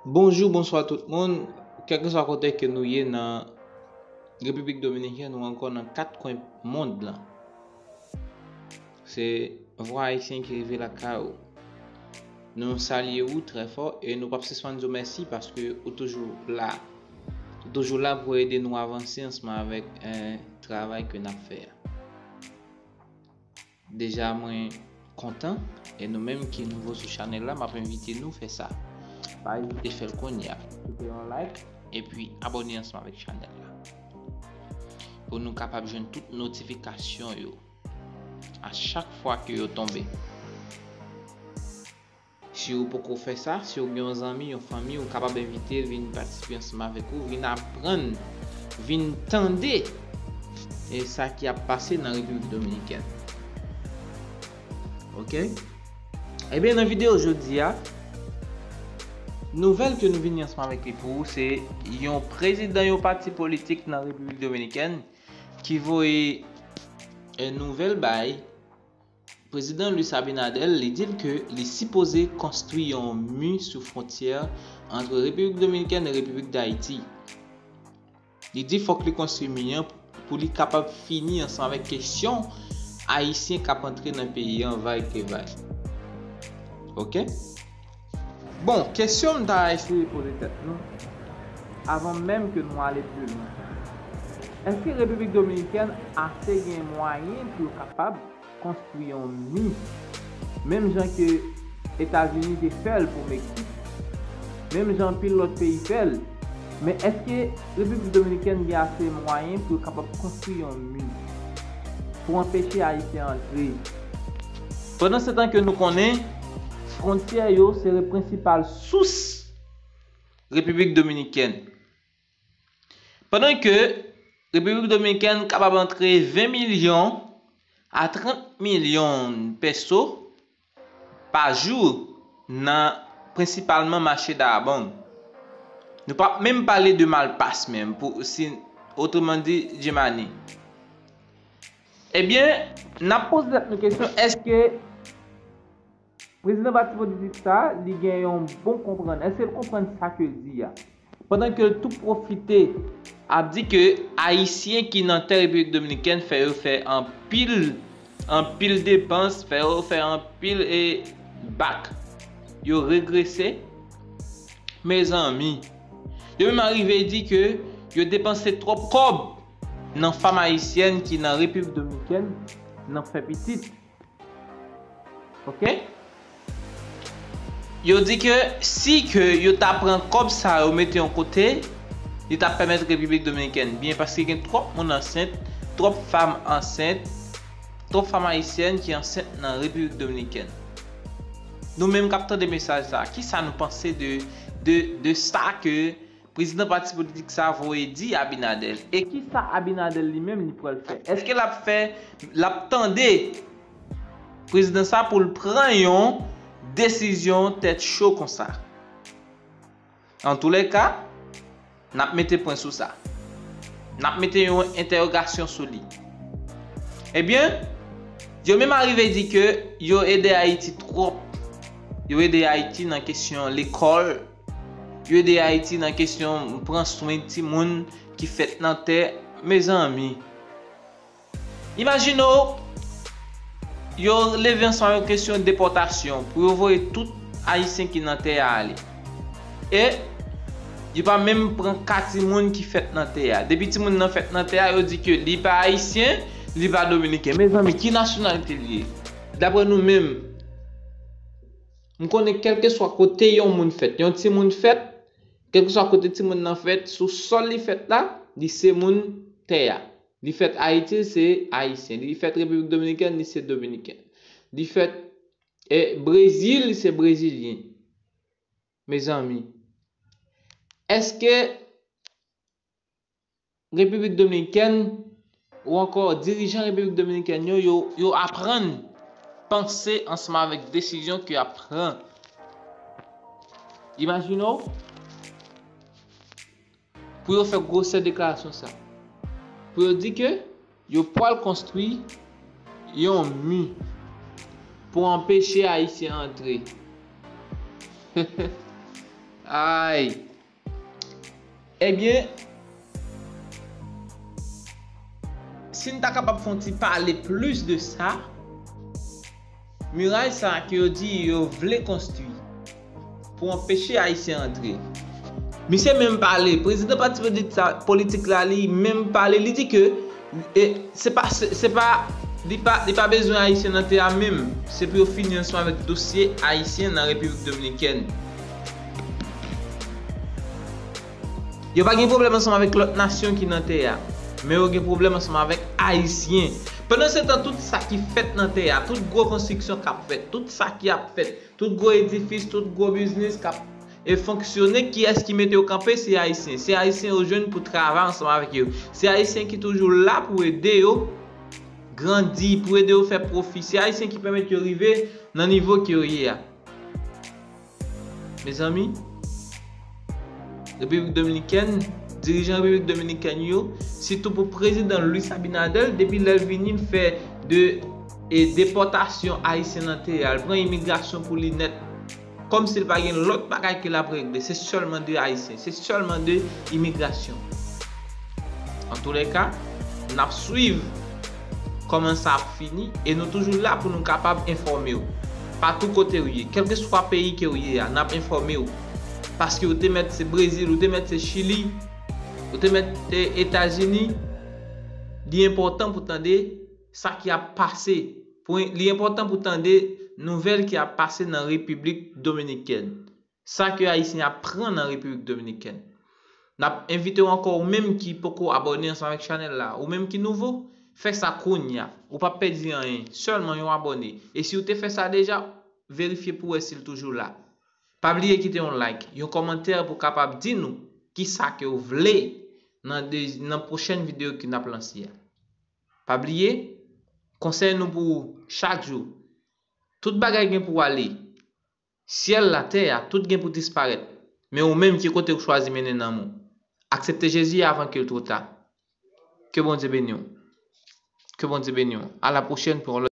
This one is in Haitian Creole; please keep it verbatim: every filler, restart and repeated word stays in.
Bonjou, bonswa tout moun. Kèlkeswa kote ke nou ye nan Repiblik Dominikèn ou ankò nan kat kwen mond lan, se Vwa Ayisyen ki rive lakay ou. Nou salye ou trè fò e nou p ap sispann di w mèsi paske ou toujou la. Ou toujou la pou ede nou avanse ansanm avèk, eh, travay ke n ap fè a. Deja mwen kontan, e nou menm ki nouvo sou chanèl la, m ap envite nou fè sa. Pa ezite fè l kounye a. Kite yon like, epi abòne ansanm avèk chanèl la. Pou nou kapab jwenn tout notifikasyon yo a chak fwa ke yo tonbe. Si ou poko fè sa, si ou gen yon zanmi, yon fanmi, ou kapab envite l vin patisipe ansanm avèk ou, vin aprann, vin tande, e sa ki ap pase nan Repiblik Dominikèn. Oke? Ebyen, nan videyo jodi a, nouvèl ke nou vini ansanm avèk li pou ou, se yon prezidan yon pati politik nan Repiblik Dominikèn ki voye, e, nouvèl bay Prezidan Luis Abinader, li di l ke li sipoze konstwi yon mi sou fwontyè ant Repiblik Dominikèn e Repiblik Dayiti. Li di fòk li konstwi mi an pou li kapab fini ansanm avèk kesyon Ayisyen k ap antre nan peyi an vay ke vay. Oke? Bon, kesyon m ta eseye poze tèt nou, avan menm ke nou ale pi lwen, èske Repiblik Dominikèn ase gen mwayen pou yo kapab konstwi yon mi, menm jan ke Etazini te fè l pou Meksik, menm jan anpil lòt peyi fè l. Men èske Repiblik Dominikèn gen ase mwayen pou yo kapab konstwi yon mi pou anpeche Ayisyen antre? Pandan se tan ke nou konnen, fwontyè yo se prensipal sous Repiblik Dominikèn. Pandan ke Repiblik Dominikèn kapab antre ven milyon a trant milyon peso pa jou nan prensipalman mache Darabaw. Nou p ap menm pale de Malpas menm, pou, si, otreman di, Djemani. Ebyen, n ap poze tèt nou kesyon, èske prezidan pati politik sa, li gen yon bon konprann? Èske l konprann sa ke l di a? Pandan ke l tou pwofite ap di ke Ayisyen ki nan tè Repiblik Dominikèn fè yo fè anpil, anpil depans, fè yo fè anpil e bak. Yo regrese. Mezanmi, yo menm arive di ke yo depanse twòp kòb nan fanm ayisyèn ki nan Repiblik Dominikèn nan fè pitit. Oke? Yo di ke si ke yo ta pran kòb sa yo mete yon kote, li t ap pèmèt Repiblik Dominikèn byen, paske gen twòp moun ansent, twòp fanm ansent, twòp fanm ayisyèn ki ansent nan Repiblik Dominikèn. Nou menm k ap tande mesaj sa, kisa nou panse de, de, de sa ke prezidan pati politik sa voye di Abinader? E kisa Abinader li menm li pral fè? Èske l ap fè, l ap tande prezidan sa pou l pran yon desizyon tèt cho konsa? Antoulèka, n ap mete pwen sou sa. N ap mete yon entèwogasyon sou li. Ebyen, yo menm arive di ke yo ede Ayiti twòp. Yo ede Ayiti nan kesyon lekòl. Yo ede Ayiti nan kesyon pran swen timoun ki fèt nan tè. Mezanmi, imajine w, yo leve ansanm avèk kesyon depòtasyon pou yo voye tout Ayisyen ki nan tè a ale. E yo pa menm pran ka timoun ki fèt nan tè a. Depi timoun nan fèt nan tè a, yo di ke li pa Ayisyen, li pa Dominiken. Mezanmi, ki nasyonalite li ye? Daprè nou menm, m konnen kèlkeswa kote yon moun fèt, yon timoun fèt, kèlkeswa kote timoun nan fèt, sou sòl li fèt la, li se moun tè a. Li fèt Ayiti, li se Ayisyen. Li fèt Repiblik Dominikèn, li se Dominiken. Li fèt, eh, Brezil, li se Brezilyen. Mezanmi, èske Repiblik Dominikèn ou ankò dirijan Repiblik Dominikèn yo, yo, yo aprann panse ansanm avèk desizyon ke y ap pran? Imajine w, pou yo fè gwosè deklarasyon sa. Pou yo di ke yo pral konstwi yon mi pou anpeche Ayisyen antre. Ay. Ebyen, si n ta kapab fè yon ti pale plis de sa, miray sa ke yo di yo vle konstwi pou anpeche Ayisyen antre. Misye menm pale, prezidan pati politik la, li menm pale, li di ke e, se pa, se, se pa, li pa, li pa bezwen Ayisyen nan tè a menm. Se pou yo fini ansanm avèk dosye Ayisyen nan Repiblik Dominikèn. Yo pa gen pwoblèm ansanm avèk lòt nasyon ki nan tè a, men yo gen pwoblèm ansanm avèk Ayisyen. Pandan se tan, tout sa ki fèt nan tè a, tout gwo konstriksyon k ap fèt, tout sa ki ap fèt, tout gwo edifis, tout gwo biznis k ap e fonksyone, kiyès ki mete yo kanpe? Se Ayisyen. Se Ayisyen yo jwenn pou travay ansanm avèk yo. Se Ayisyen ki toujou la pou ede yo grandi, pou ede yo fè pwofi. Se Ayisyen ki pèmèt yo rive nan nivo ke yo ye a. Mezanmi, Repiblik Dominikèn, dirijan Repiblik Dominikèn yo, sitou pou prezidan Luis Abinader, depi lè l vini, l fè de e depòtasyon Ayisyen nan tè a, l pran imigrasyon pou li nèt. Kòmsi l pa gen lòt bagay ke l ap regle. Se sèlman de Ayisyen, se sèlman de imigrasyon. Antoulèka, n ap swiv kòman sa ap fini e nou toujou la pou nou kapab enfòme w. Patou kote w ye, kèlkeswa peyi ke w ye a, n ap enfòme w. Paske ou te mèt se Brezil, ou te mèt se Chili, ou te mèt se Etazini, li enpòtan pou tande sa ki ap pase. Pou, li enpòtan pou tande nouvèl ki ap pase nan Repiblik Dominikèn. Sa ke Ayisyen ap pran nan Repiblik Dominikèn. N ap envite w ankò, ou menm ki poko abòne ansanm avèk chanèl la, ou menm ki nouvo, fè sa kounye a. Ou p ap pèdi anyen, sèlman yon abòne. E si w te fè sa deja, verifye pou w wè si l toujou la. Pa bliye kite yon like, yon kòmantè pou w kapab di nou kisa ke w vle nan de, nan pwochèn videyo ke n ap lanse a. Pa bliye, konsèy nou pou ou chak jou. Tout bagay gen pou ale. Syèl la, tè a, tout gen pou disparèt. Men ou menm, ki kote ou chwazi mennen nanm ou? Aksepte Jezi avan ke l twò ta. Ke Bondye beni w. Ke Bondye beni w. A la pwochèn pou yon lòt